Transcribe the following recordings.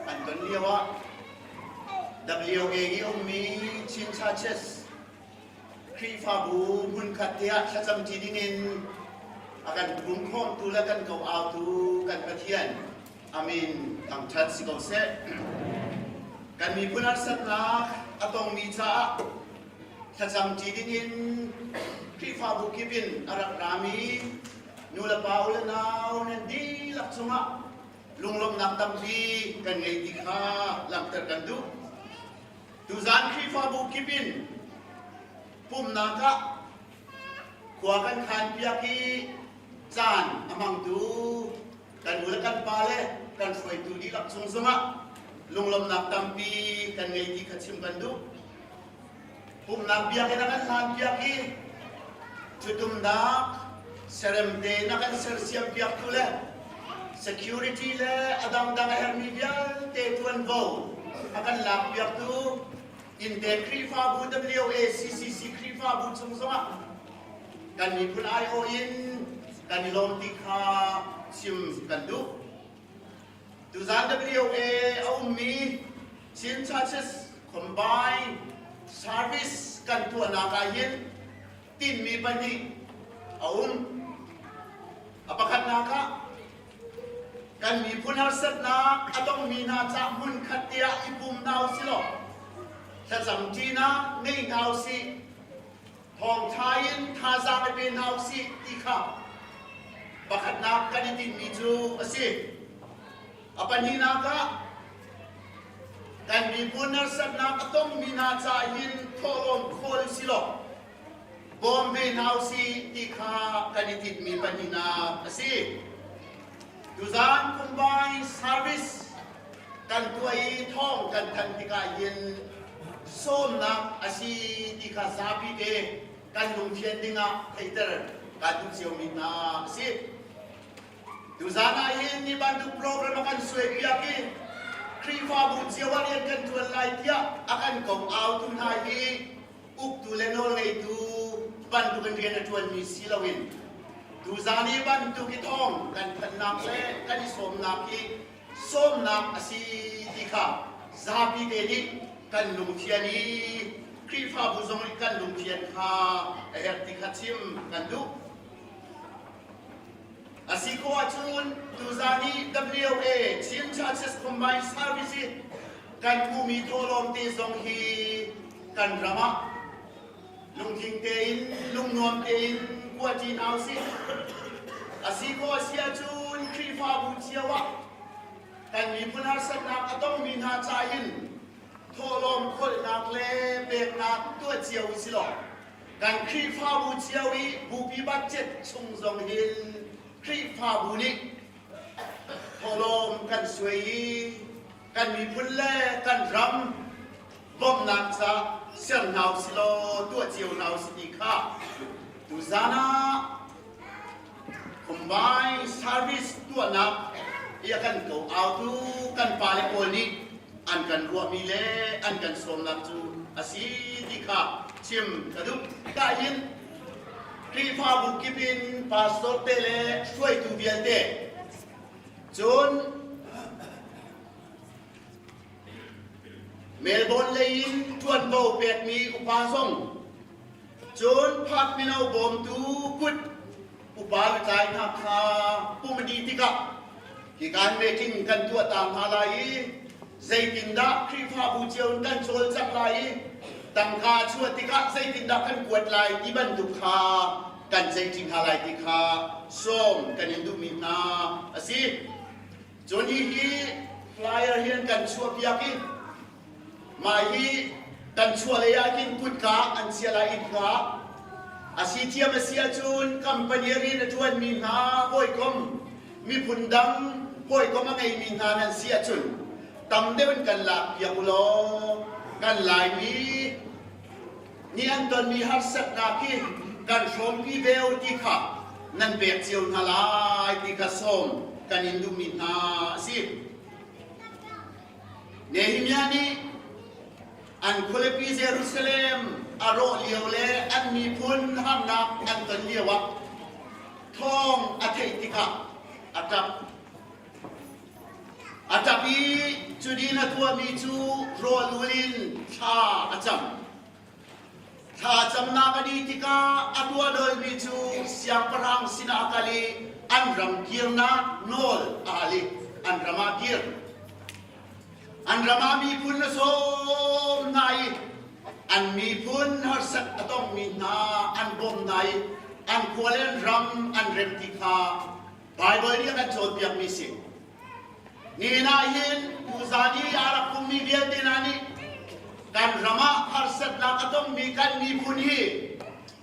an ton lio ah WA i ummi Chin Churches Khrihfabu hmunkhat te ah thlacamṭi dingin a kan pumkhawmtu le kan ko autu kan Pathian amin thangṭhat si ko seh. Kan miphun harsatnak a tongmi caah thlacamṭi dingin Khrihfabu kip in a rak rami nu le pa u le nau nan dihlak cungah lunglawmhnak tampi kan ngei ti kha langhter kan duh. Tuzaan Khrihfabu kip in pumhnak ah khua kan khanpiak i caan a hmangtu kan u le kan pa le kan hruaitu dihlak cung zongah lunglawmhnak tampi kan ngei ti kha chim kan duh. Pumhnak biakinn a kan hlanpiak i ṭhutumnak seremte in a kan sersiampiaktu le security le a dangdang a herhmi vialte ṭuanvo a kan lakpiaktu innte Khrihfabu WACCC Khrihfabu chung zongah kan miphun aiawh in kan i lawm ti kha chim kan duh. Tuzaan WA a ummi Chin Churches Combined Service kan tuahnak ah hin tinhmi pahnih a um. A pakhatnak ah kan miphun harsatnak a tongmi hna ca hmunkhat tiah i pum hna usilaw thlacam ṭinak ngei hna usih thawngṭha in thazaang i pe hna usih ti kha pakhatnak kan i tinhmi cu a si. A pahnihnak ah kan miphun harsatnak a tongmi hna ca hin thawhlawm khawl si law bawm ve hna usih ti kha kan i tinhmi pahnihnak a si. Tuzaan combine service kan tuah i thawng kan thanh tikah hin sawmnak a si ti kha zapi te kan lungthian dingah theihter kan duh ciomi hna a si. Tuzaan ah hin ni bantuk program a kan suaipiak i Khrihfabu cio ah rian kan ṭuan lai tiah a kan kong autu hna hi uktu le nawlngeitu bantukin rian a ṭuanmi si loin tuzaan i bantuk i thawng kan thanhnak le kan i sawmnak hi sawmnak a si ti kha zapi te nih kan lungthian i Khrihfabu zong nih kan lungthian kha a herh ti kha chim kan duh. A si khawh ahcun tuzaan i WA Chin Churches Combined Service i kan hmuhmi thawhlawm te zong hi kan ram ah lungtling tein lungnuam tein kuaṭi hna usih. A si khawh a si ahcun Khrihfabu cio ah kan miphun harsatnak a tongmi hna ca in thawhlawm kholhnak le peknak tuah cio usih law kan Khrihfabu cio i bupi budget chung zong hin Khrihfabu nih thawhlawm kan suai i kan miphun le kan ram bawmhnak ca ser hna usih law tuah cio hna usih ti kha tuzaan ah combine service tuahnak i a kan ko autu kan pale pawl nih an kan ruahmi le an kan sawmnak cu a si ti kha chim ka duh. Tah hin Khrihfabu kip in pastor te le hruaitu vialte cun Melbourne lei in ṭuanvo pekmi upa zong cun phak mino bawmtu kut upa lutlai hna kha pum a dih tikah hikan meeting kan tuah ta hna lai i zeitindah Khrihfabu cio in kan cawlcangh lai i tangka chuah tikah zeitindah kan kuat lai ti bantuk kha kan ceihṭi hna lai ti kha sawm kan in duhmi hna a si. Cun hihi flyer hi an kan chuahpiak i mah hi kan chuah lei ah khin kutka an chia lai innka a si thiam a si ahcun company rian a ṭuanmi hna hawikom miphun dang hawikom a ngeimi hna nan si ahcun tam deuh in kan lakpiak u law kan Laimi nih an tonmi harsatnak hi kan hrawmpi ve u ti kha nan pek cio hna lai ti kha sawm kan in duhmi hna a si. Nehemiah nih an khualipi Jerusalem a rawh lio le an miphun harnak an ton lioah thawng a theih tikah a ṭap. A ṭap i cu Cudin a tuahmi cu rawl ul in thla a cam. Thla camnak a dih tikah a tuah dolmi cu siangpahrang sinah a kal i an ram kirnak nawl a hal i an ram ah kir. An ram ah miphun a sawm hna i an miphun harsat a tongmi hna an bawmh hna i an khua le an ram an rem ti kha Baibal nih a kan cawnpiakmi si. Nihin ah hin tuzan i a rak ummi vialte hna nih kan ram ah harsatnak a tongmi kan miphun hi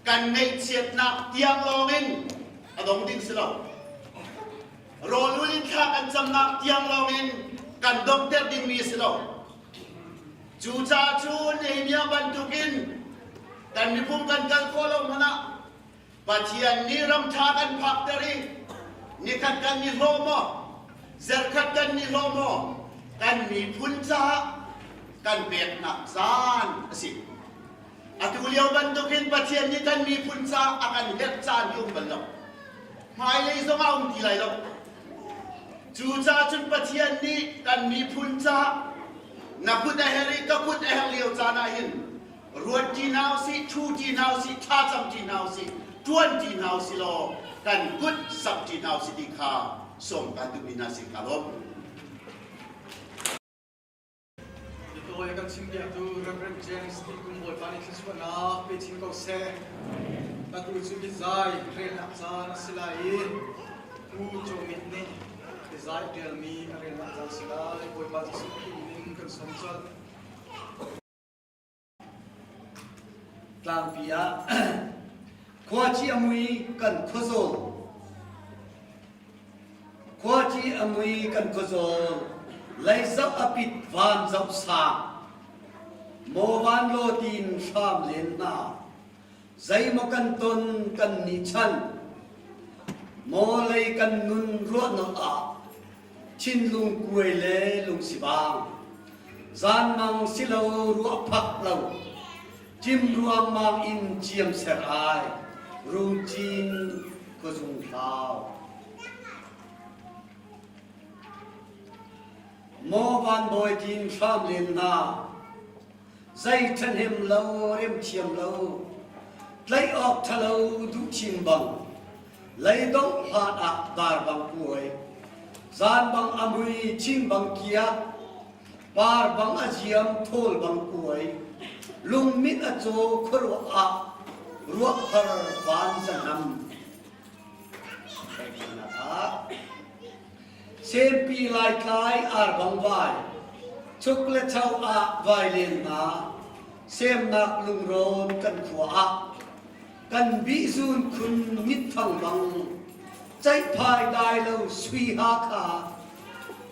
kan ngaihchiatnak tiang lawngin a dong ding si lo. Rawlul in thla kan camnak tiang lawngin kan donghter dingmi a si lo. Cucaah cu Nehemiah bantukin kan miphun kan kal khawh lo hmanh ah Pathian nih ram ṭha kan phakter i nikhat kan i hlawh maw, zarkhat kan i hlawh maw, kan miphun caah kan peknak caan a si. Atu lio bantukin Pathian nih kan miphun caah a kan herh caan hi um bal lo. Hmailei zong ah um ti lai lo. Cucaah cun Pathian nih kan miphun caah na kut a herh i ka kut a herh lio caan ah hin ruat ṭi hna usih, ṭhu ṭi hna usih, thlacam ṭi hna usih, ṭuan ṭi hna usih law kan kut samh ṭi hna usih ti kha sawm kaan duhmi hna si ka lawm. Biatawi kan chimpiaktu Reverend James ti kum Bawipa nih thluachuahnak pe chin ko seh. Atu cu biazai relnak caan a si lai i Pu Caw Mit nih biazai ṭialmi a relnak caan si lai. Bawipa Jesuh Khrih min kan sawm colh. Tlangpi ah khuaci a mui kan khuazawl Khuaci a mui kan khuazawl lei zoh a pit van zoh sang maw van law tin hram len hna zeimaw kan ton kan ni chan maw lei kan nun ruahnak ah thinlung kuai le lungsivang zanmang silo ruah phak lo cim ruangmang in ciam ser ai rungcin khuazung hlau maw van bawi tin hram len hna zei ṭhahnem lo rem thiam lo tlaih awk ṭhalo duh chin bang Leidongh hlan ah dar bang kuai, zan bang a mui, thing bang kiak, par bang a ziam, thawl bang kuai, lungmit a caw khuaruah ah ruah har van zahnam. Sempi laitlai ar bang vai, chuk le cho ah vai len hna, semnak lungrawn kan khua ah Kan bihzun khun mitfang bang ceihphai dai lo sui Hakha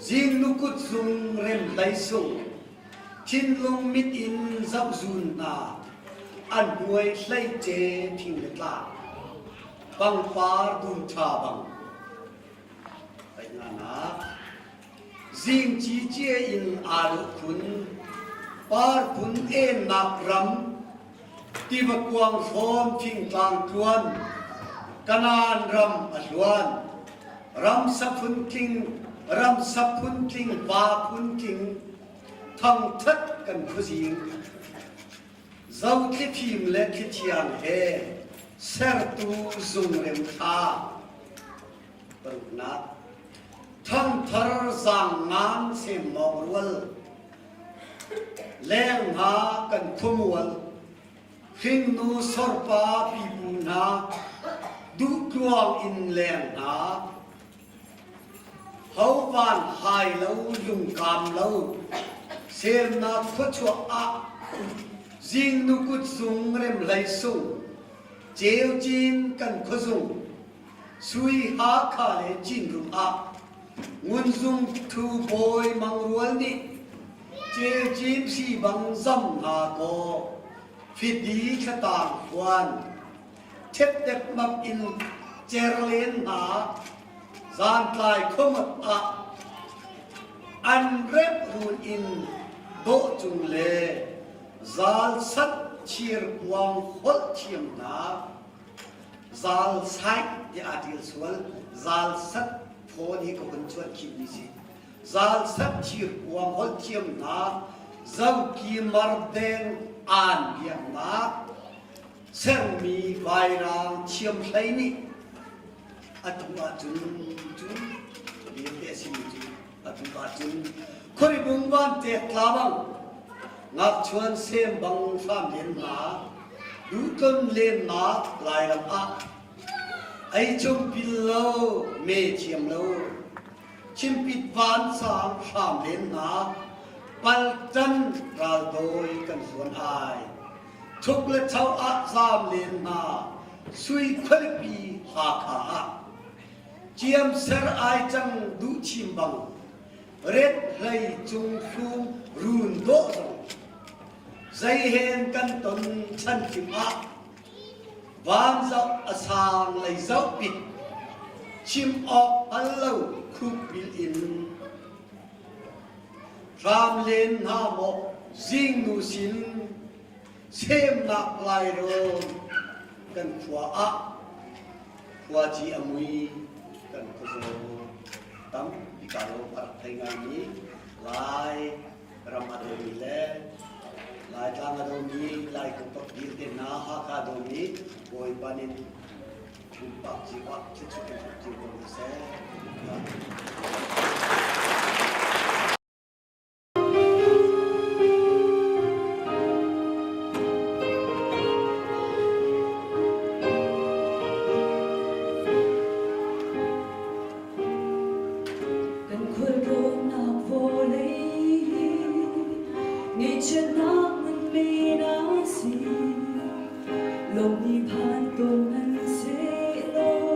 zingnu kut zung rem hlei sung thinlung mit in zoh zun hna an hmuai hlei ce thing le tlang pangpar dum ṭha bang Paihnak zing cicie in aa dawh khun par phun ennak ram tiva kuang hrawm thingtlang tluan Kanaan ram a hluan ram saphun tling ram saphun tling va phun tling thangthat kan khuazing Zothli fim le thlithiang he sertu zungrem thla paruknak Thangthar zaang ngan semmawng rual leng hna kan khumual hringnu sorpa pipu hna duhtluang in leng hna Hovan hai lo lungkam lo semnak khuachuah ah zingnu kutzung remhlei sung ceucin kan khuazung Sui Hakha le Cinrum ah Ngunzung Thu Bawi Mangrual nih ceucin hri bang zam hna kaw fidi thlatang khuan ṭhepdep mak in cer len hna zantlai khuamat ah an remh run in dawh cung le zal sat thir kuang holh thiam hna zal sai tiah aa ṭial sual zal sat phone hi ka hun chuan khih mi si. Zalsat thirkuang holh thiam hna, Zoki mardeng aan biaknak, sermi vairang thiamhlei nih atu ahcun cu vialte a simi cu atu ahcun khuaribung van tek tla bang ngakchuan sem bang hram len hna duhtlon lennak Lairam ah ei chung pil lo me thiam lo chimpit vansang hram len hna paltan raldawi kan zuan ai Chuk le cho ah zaam len hna sui khualipi Hakha ah ciam ser ai cang duh chim bang ret hlei cung thlum run dawh zong zei hen kan ton chan kim ah van zoh a sang lei zoh pit chim awk hngal lo khuk bil in Hram len hna maw zingnu sin semnak lairawn kan khua ah khuaci a mui kan khuazaw tampi ka lawm a rak thei ngaimi Lai ram a dawmi le Laitlang a dawmi Lai khuapak vialte hna Hakha a dawmi Bawipa nih pumpak cio ah thluachuah in hmuh cio ko hna seh. Kan khualtlawnnak vawlei hi ngaihchiatnak ngan men a si. Lawmmi phan tawn hmanhsehlaw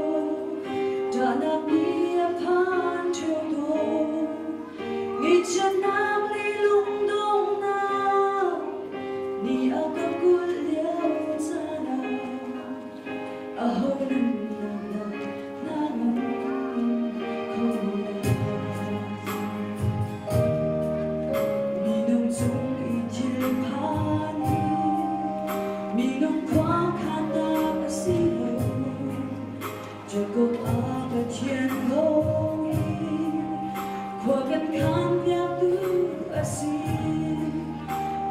ṭahnak nih a phan ṭheo tawn. Ngaihchiatnak le lungdonghnak nih a kan kulh lio caan ah aho nunnak dah hna ngam kho lai? Minung cung i thil phan hi minung khuakhannak a si lo. Jakob a Pathian lawng i khua kan khanpiaktu a si.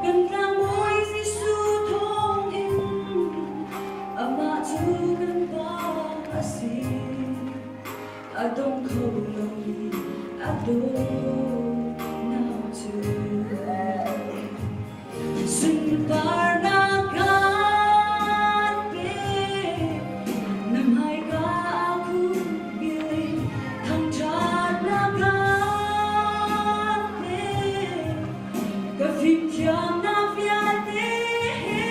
Kan tlangbawi Jesuh thawngin amah cu kan Pa a si. A dong kho lomi a dawtnak cu sunparnak kan pek. Na hmaika ah khukbil in thangṭhatnak kan pek. Ka fimthiamnak vialte he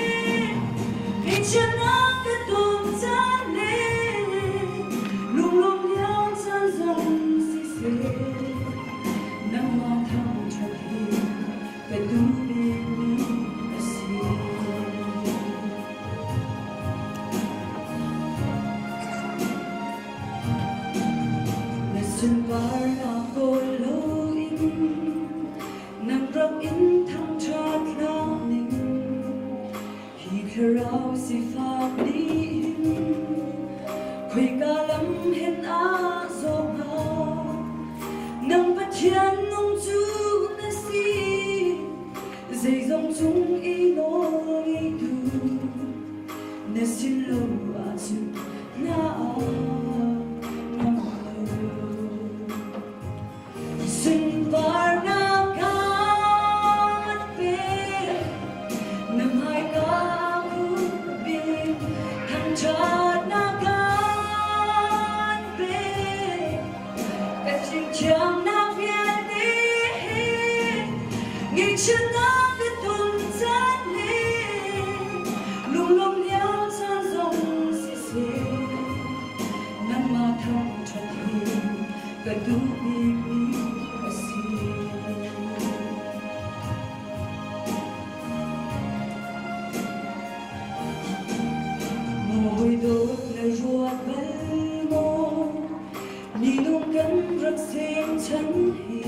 ngaihchiatnak ka ton caan le lunglawmh lio caan zong siseh nangmah thangṭhat hi ka duh bikmi a si. Na sunparnak kawl loin Nang rak in thangṭhat hlah ning, hi thlarau sifak nih hin khoika lam hen ah zawh hnga? Nang Pathian nung cu na si, zeizong cung i nawl ngeitu na sin lo ahcun na ngam lo. Sunparnak kan pek, na hmaika khupin thangṭhatnak kan pek. Ka fimthiamnak vialte he ngaihchiatnak ka ton caan le lunglawmh lio caan zong siseh, nangmah thangṭhat hi ka duh bikmi a si. Mawi dawt na ruat bal maw? Minung kan rak sem chan hi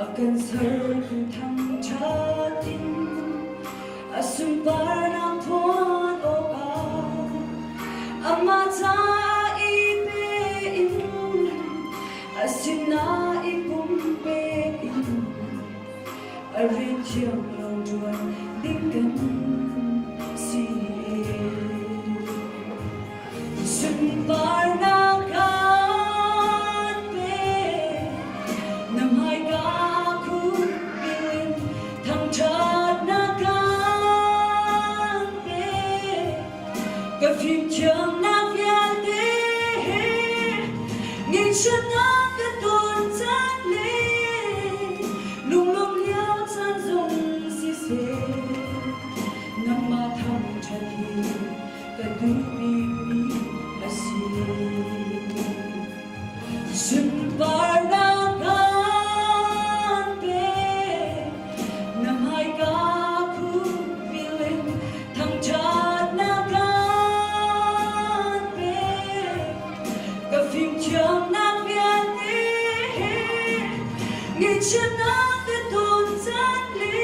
a kan sertu thangṭhat in a sunparnak phuan awkah amah ca i pe in a sinah i pum. A rian thiang lawng ṭuan ding kan si. Sunparnak kan pe, na hmaika khupil in thangṭhatnak kan pe. Ka fimthiamnak vialte he ngeihchiatnak ka ton caan le lunglawmh lio caan zong siseh, nangmah thangṭhat hi ka duh bikmi a si. Sunparnak kan pe, na hmaika khupil in thangṭhatnak kan pe. Ka fimthiamnak vialte he ngeihchiatnak ka ton caan le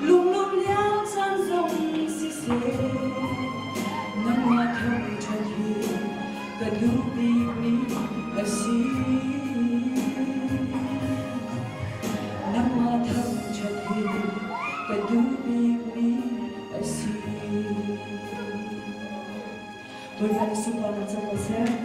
lunglawmh lio caan zong siseh, nangmah thangṭhat hi ka duh bikmi a si. Nangmah thangṭhat hi ka duh bikmi a si. Bawipa nih sunparnak cang ko seh.